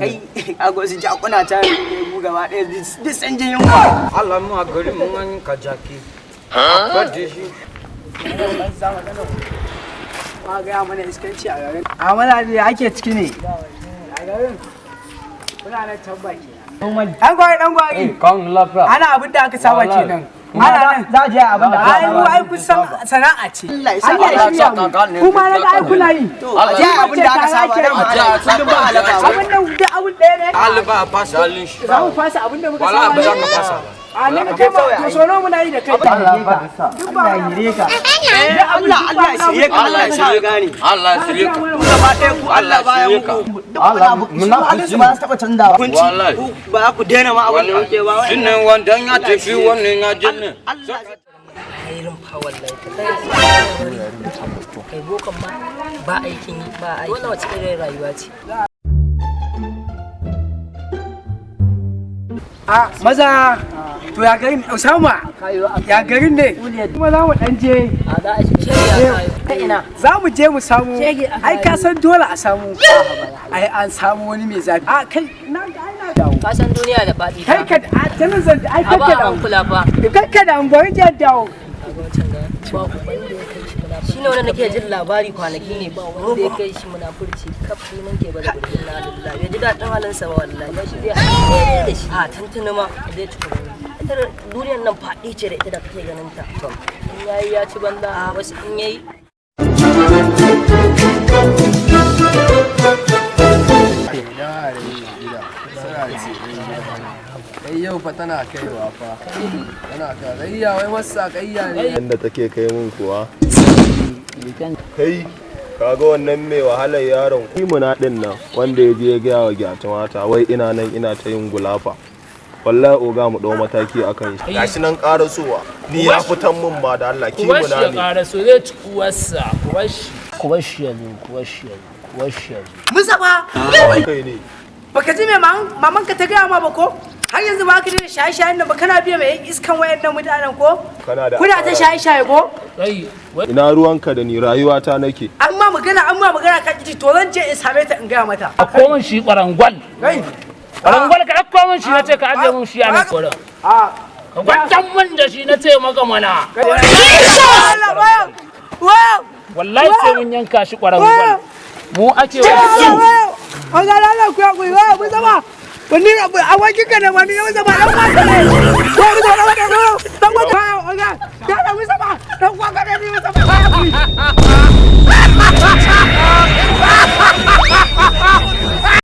Kai, a wasu jakuna ta mu gaba ɗaya duk sun ji yunwa. Allah mu a gari mun an ka jaki. A da shi. Ma gaya mana iskanci a garin. A mana ne ake ciki ne. A garin. Kuna nan can baki. Dan gwari, dan gwari. Kan lafiya. Ana abin da aka saba kenan. Ana nan. Za a je abin da Ai mu ai kusan sana'a ce. Allah ya shirya mu. Kuma na ga ai kuna yi. A je abin da aka saba da kullum ba halaka. Abin nan duk abin ɗaya ne. Allah ba a fasa halin shi. Za mu fasa abin da muka Wala saba ba za ne. ka fasa ba. A nan kai ma to sono muna yi da kai. Duk ba Allah Allah ya shirye ka, Allah ya sa ka gane. Allah ya shirye ka. Gaba ɗaya ku Allah baya shirye ka. muku. Duk wani abu su halin su ba za su taɓa canzawa. Kun ci Wallahi. ku ba za ku daina ma abin da kuke ba. Shi ne wanda ya tafi wannan ya je ne. Allah. Irin fa wallahi kai bokan ma ba aikin yi ba aiki, wannan wace irin rayuwa ce? A maza, to ya garin Usama, ya garin ne? Kuma za mu dan je. A za a shiga shege a kayo ta ina? Za mu je mu samu. Shege a Ai ka san dole a samu. Ai an samu wani mai zafi. A kai na ga ai na dawo. Ka san duniya da faɗi. Kai ka a tanin zan ai a kai ba ka a dawo. kula fa. Kai ka dawo, bari je dawo. Shi ne wanda nake jin labari kwanaki ne, ba wanda ya kai shi munafurci kaf nan ke bada gurbin na lillahi bai ji daɗin halinsa ba wallahi, shi zai haɗe da shi a tantana ma zai ci kuma. Ita duniyar nan faɗi ce da ita da kake ganin ta, in yayi ya ci banza, wasu in yayi. Kai yau fa tana kaiwa fa. Tana kai kayya wai masa kayya ne. Yadda take kai mun kuwa. Kai, kaga wannan mai wahalar yaron kimuna din nan wanda ya je ya gaya wa gyata mata wai ina nan ina ta yin gulafa. Wallahi oga mu dau mataki akan shi. Gashi nan karasowa. Ni ya fitan mun ma da Allah Ku bashi kimuna ya ne. ƙara so zai ci uwarsa, ku bashi. Ku bashi ya zo, ku bashi ya zo, ku bashi ya zo. Mustapha, Kai ne. baka ji me mamanka ta gaya ma ba ko? Har yanzu ba ka daina shaye-shayen nan ba, kana biya mai yan iskan wayannan mutanen ko? Kana da Kuna ta asara. shaye-shaye ko? Kai, wai Ina ruwanka da ni, rayuwata nake. An ma magana, an ma magana ka ji, to zan je in same ta in gaya mata. ɗauko min shi ƙwarangwal. Kai. Ƙwarangwal, ka ɗauko min shi na ce, ka ajiye min shi a nan gurin. A Ka kwantar min da shi na ce maka mana. Allah waya. Waya. Wallahi sai mun yanka shi ƙwarangwal. Mu ake wa Waya. Allah Allah, ku ya ku waya Mustapha. Wani abu abokin ka ne, wani ne Mustapha, dan uwanka ne. Waya Mustapha, dan uwanka, dan uwanka. Waya oga. Ya da Mustapha, dan uwanka ne ni Mustapha. Waya ku.